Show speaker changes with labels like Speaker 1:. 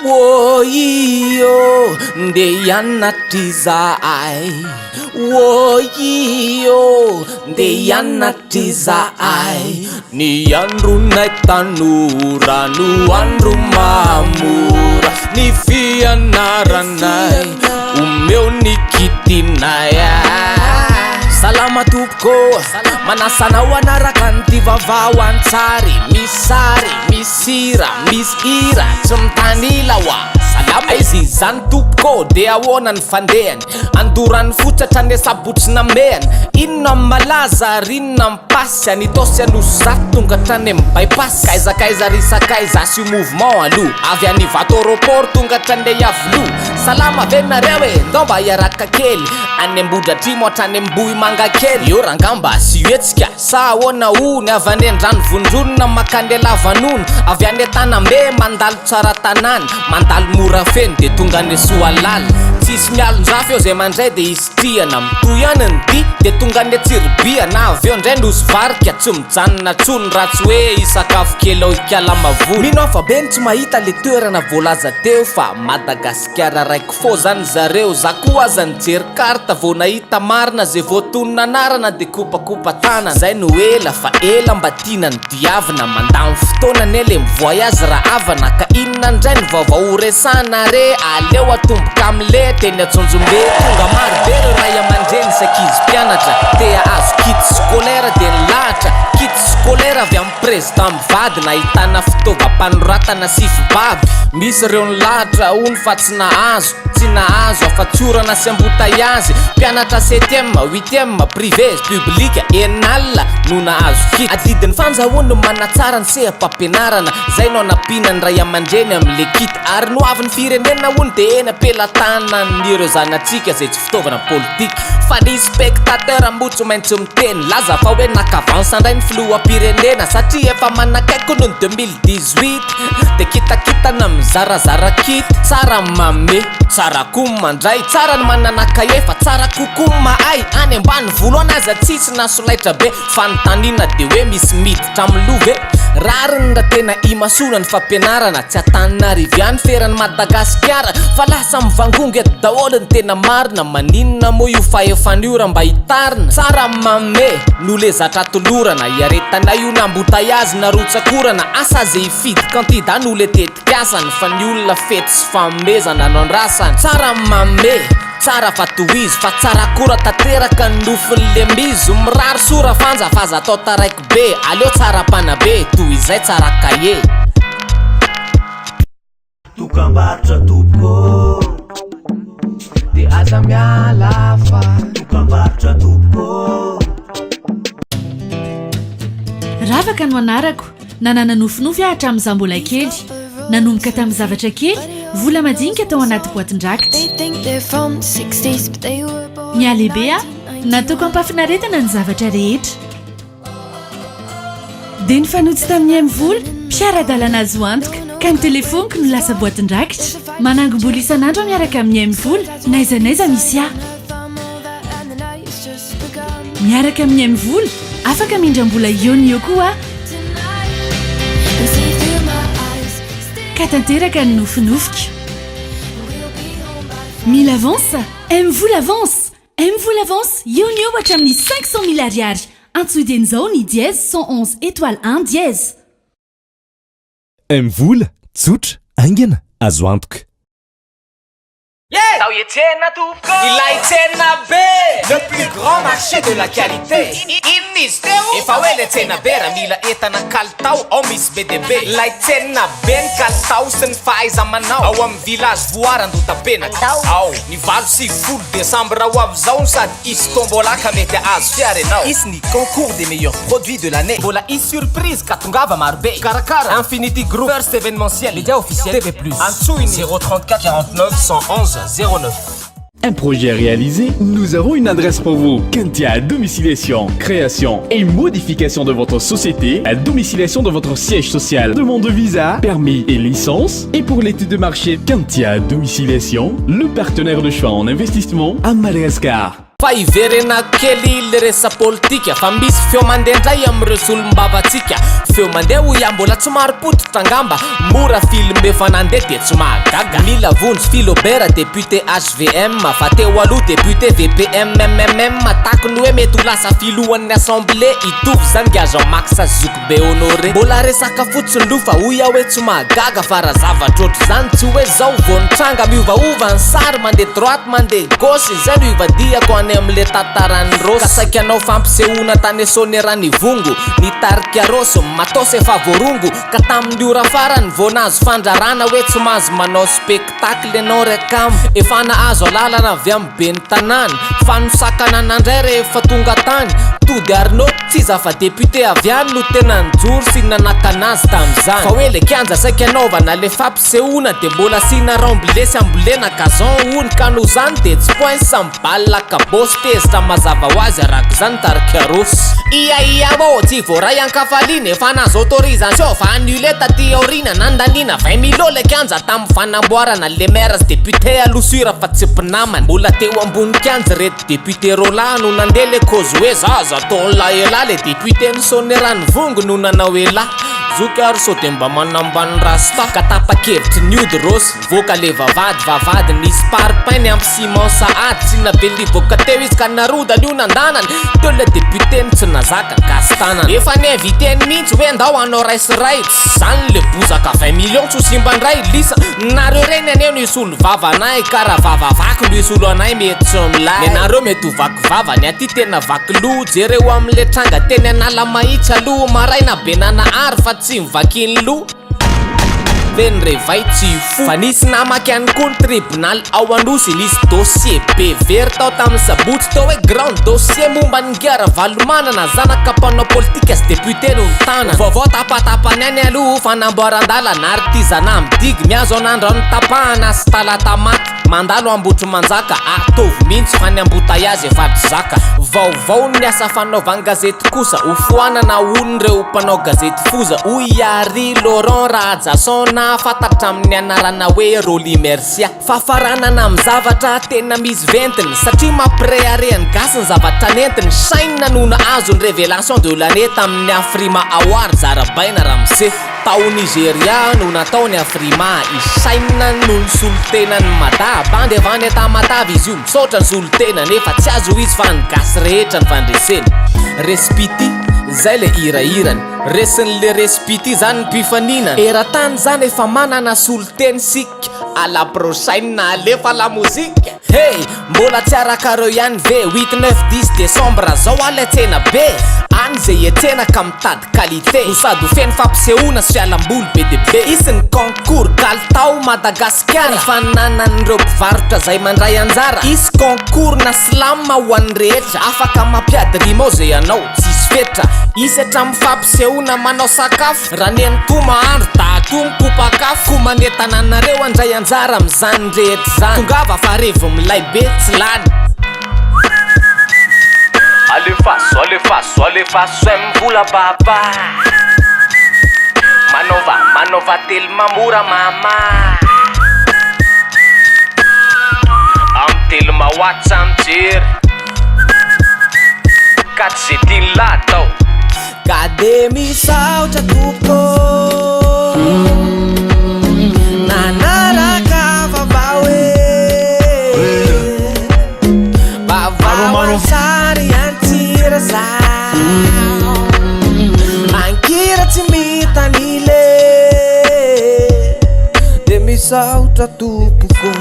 Speaker 1: Ô-i-ô, ndeha hianatra izahay. Ô-i-ô, ndeha hianatra izahay. Ny andronay tanora no andro mahamora. Ny fianaranay omeo ny kitinay. Salama tompoko, manasa anao hanaraka an'ity vaovao an-tsary. Misy sary, misy sira, misy hira, tsy mitanila wa. Salama. Aiza izany tompoko, de ahoana ny fandehany? Andorany fotsy hatrany Asabotsy Namehana. Inona ny malaza ary inona ny pasy? Any Itaosy Anosizato tonga hatrany amin'ny By-pass. Kaiza kaiza ry sakaiza, asio mouvement aloha. Avy any Ivato aéroport tonga hatrany Iavoloha. Salama ve nareo e, ndao mba hiaraka kely. Any Ambohidratrimo hatrany Ambohimangakely. Eo rangah mba asio hetsika, sa ahoana o? Ny avy any Andranovondronina mankany Lavanono. Avy any Antanambe mandalo Tsaratanàna. Mandalo Morafeno dia tonga any Soalala. Tsisy mialonjafy eo zay mandray dia isitrihana. Mitohy ihany ny dia dia tonga any Antsiribihana. Avy eo indray Nosy Varika, tsy mijanona tsony raha tsy hoe hisakafo kely ao Ikalamavony. Mino aho fa be ny tsy mahita le toerana voalaza teo fa Madagasikara raiky fô zany zareo, za koa aza nijery carte vao nahita marina ze voatonona anarana de kopakopa tanana, zay no ela fa ela mba tiana ny diavina, mandany fotoana anie le mi-voyage ra havana ka inona ndray ny vaovao ho resahana re, aleo atomboka amle teny Antsonjombe, tonga maro be reo ray aman-dreny sy ankizy mpianatra te hahazo kit scolaire de nilahatra, kit scolaire avy am prezida mivady nahitana fitaovam-panoratana sy fibaby, misy reo nilahatra hono fa tsy nahazo, tsy nahazo afa-tsy orana sy embouteillage, mpianatra septième, huitième, privé, public, enina alina no nahazo kit. Adidin'ny fanja hono ny manatsara ny seha-pampianarana, zay no anampiana ny ray aman-dreny amle kit, ary ny hoavin'ny firenena hono de eny am-pelatanan'ireo zanatsika zay tsy fitaovana politika. Fa ny spectateur moa tsy maintsy miteny, laza fa hoe naka avance ndray ny filoham-pirenena satria efa manakaiky hono ny 2018 de kitakitana mizarazara kit. Tsara ny manome, tsara koa ny mandray, tsara ny manana kahie fa tsara kokoa ny mahay. Any ambanivolo any aza tsisy na solaitra be, fanontaniana de hoe misy miditra amin'ny loha ve? Rariny raha tena imasoana ny fampianarana, tsy Antananarivo ihany feran'i Madagasikara fa lasa mivangongo eto daholo ny tena marina, maninona moa io fahefana io raha mba hitarina? Tsara ny manome no le zatra tolorana, iaretanay io na embouteillage na rotsak'orana, asa ze hifidy kandida no le tetikasany fa ny olona fety sy fanomezana no andrasany. Tsara ny manome, tsara fa tohizo fa tsara koa raha tanteraka ny nofin'ny lemizo, mirary soa rafanja fa aza atao taraiky be, aleo tsara mpanabe toy izay tsara kahie.
Speaker 2: Dokambarotra tompoko.
Speaker 1: De aza miala fa.
Speaker 2: Dokambarotra tompoko.
Speaker 3: Ravaka no anarako. Nanana nofinofy aho hatramin'izaho mbola kely. Nanomboka tamin'ny zavatra kely, vola madinika tao anaty boatin-drakitra. Nihalehibe aho, nataoko am-pahafinaretana ny zavatra rehetra. Dia nifanojo tamin'ny MVola, mpiara-dalana azo antoka, ka ny telefoniko no lasa boatin-drakitra. Manangom-bola isan'andro aho miaraka amin'ny MVola, n'aiza n'aiza misy ahy. Miaraka amin'ny MVola, afaka mindram-bola eo no eo koa aho. Ka tanteraka ny nofinofiko. Mila avance? MVola avance! MVola avance, eo no eo hatramin'ny 500 000 ariary. Antsoy dieny izao ny dièse 111 étoile 1 dièse.
Speaker 4: MVola, tsotra, haingana, azo antoka.
Speaker 1: Tao ietsena tompoko. Ilay tsena be. Le plus grand marché de la qualité. Inona izy teo? Efa hoe le tsena be raha mila entana kalitao ao misy be dia be. Ilay tsena be ny kalitao sy ny fahaiza-manao ao amin'ny village Voara Andotapenaka. Ao ny 98 desambra ho avy izao no sady hisy tombola ka mety hahazo fiara ianao. Hisy ny concours des meilleurs produits de l'année. Mbola hisy surprise ka tongava maro be. Karakara Infinity Group, First Événementiel, Média Officiel, TV Plus. Antsoy ny 034 49 111 09.
Speaker 4: Un projet réalisé, nous avons une adresse pour vous. Kentia Domiciliation, création et modification de votre société, la domiciliation de votre siège social, demande de visa, permis et licence. Et pour l'étude de marché, Kentia Domiciliation, le partenaire de choix en investissement à Madagascar.
Speaker 1: Fa hiverenako kely le resa-politika fa misy feo mandeha ndray amin'ireo solombavantsika. Feo mandeha hoy aho mbola tsy marim-pototra angamba. Mora film efa nandeha dia tsy mahagaga. Mila vonjy Philobert député HVM fa teo aloha député VPM MMM takony hoe mety ho lasa filohan'ny assemblée hitovy zany nga Jean Max zokibe Honoré. Mbola resaka fotsiny loha fa hoy aho hoe tsy mahagaga fa raha zavatra ohatr'izany tsy hoe zao vao nitranga miovaova ny sary mandeha droite mandeha gauche izay no ivadihako any amin'le tantaran'i Rossy ka saika hanao fampisehoana tany Soneraniivongo ny tarika Rossy matos efa voarongo Ka tamin'ny ora farany vao nahazo fandrarana hoe tsy mahazo manao spectacle ianao ry akama. Efa nahazo alalana avy amin'ny ben'ny tanàna fa nosakanana indray rehefa tonga tany. Tody Arnaud, tsy iza fa député avy any no tena nijoro sy nanakana azy tamin'izany. Fa hoe le kianja saika hanaovana le fampisehoana dia mbola asiana remblai sy ambolena gazon hono ka noho izany dia tsy poince Bal kabôsy tezitra mazava ho azy arak'izany tarika Rossy. Ia ia ô, tsy voaray ankafaliana, efa nahazo autorisation fa annulé taty aoriana, nandaniana 20 millions le kianja tamin'ny fanamboarana, le maire sy député aloha sur fa tsy mpinamana, mbola teo ambony kianja ireto député roalahy no nandeha le kozy hoe zaza ataon'lah elah, le député ny Soneranivongo no nanao elah, zoky ary sao de mba manambany rasta, ka tapa-kevitry ny ody Rossy. Voaka le vavahady vavahady nisy parpaing niampy ciment sahady tsy navela hivoaka teo izy ka narodany io nandanany teo le député no tsy nazaka gasy tanana efa ni invité-ny mihitsy hoe ndao hanao ray sy ray tsy zany le bozaka 20 millions tsy ho simba ndray lisa nareo reny anie no hisolo vava anay ka raha vava vaky no hisolo anay mety tsy milay nenareo mety ho vaky vava ny aty tena vaky loha jereo amle tranga teny Analamahitsy aloha maraina be nanahary fa tsy mivaky ny loha. Feno revay tsy hifoha. Fa nisy namaky ihany koa ny tribonaly ao Anosy, nisy dossier be very tao tamin'ny sabotsy teo hoe grand dossier momba an'i Ingahy Ravalomanana, zanaka mpanao politika sy député no nitana. Vaovao tapatapany ihany aloha, fanamboaran-dalana, artisanat midigy, mihazo an'Andranotapahana sy Talatamaty. Mandalo Ambohitrimanjaka, ataovy mihitsy fa ny embouteillage efa tsy zaka. Vaovao ny asa fanaovan-gazety kosa, ho foanana hono ireo mpanao gazety foza, hoy i Harry Laurent Rahajason na fantatra amin'ny anarana hoe Rolly Mercia. Fafaranana amin'ny zavatra tena misy ventiny, satria mampirehareha ny gasy ny zavatra nentiny, Shine no nahazo ny révélation de l'année tamin'ny Afrima Awards, arahabaina ramose. Tao Nigeria no natao ny Afrima, i Shine no nisolo tena an'i Mada, bandy avy any Tamatave izy io, misaotra nisolo tena nefa tsy azo izy fa ny gasy rehetra ny fandresena. Respiti, zay le hirahirany, resin'le Respiti zany ny mpifaninana, eran-tany zany efa manana solontena isika, à la prochaine alefa la mozika. Hey! Mbola tsy arakareo ihany ve? Huit, neuf, dix décembre zao aho lay tsena be! Any ze hiantsena ka mitady qualité no sady ho feno fampisehoana sy fialamboly be dia be. Hisy ny concours kalitao Madagasikara hifaninanan'ireo mpivarotra zay mandray anjara. Hisy concours na slam ho an'ny rehetra, afaka mampiady rima ao ze ianao, tsisy fetra. Hisy hatramin'ny fampisehoana manao sakafo, raha nenitoa mahandro dadatoa mikopak'afo. Koa manentana anareo handray anjara amin'izany rehetra izany. Tongava fa revy milay be tsy lany. Alefaso alefaso alefaso M vola baba Manaova manaova telma mora mama Am telma watsa mijery Ka tsy ze tian'lah atao Ka de misaotra tompoko Nanaraka vaovao e Vaovao an-tsary an-tsira zaho An-kira tsy mitanila e De misaotra tompoko.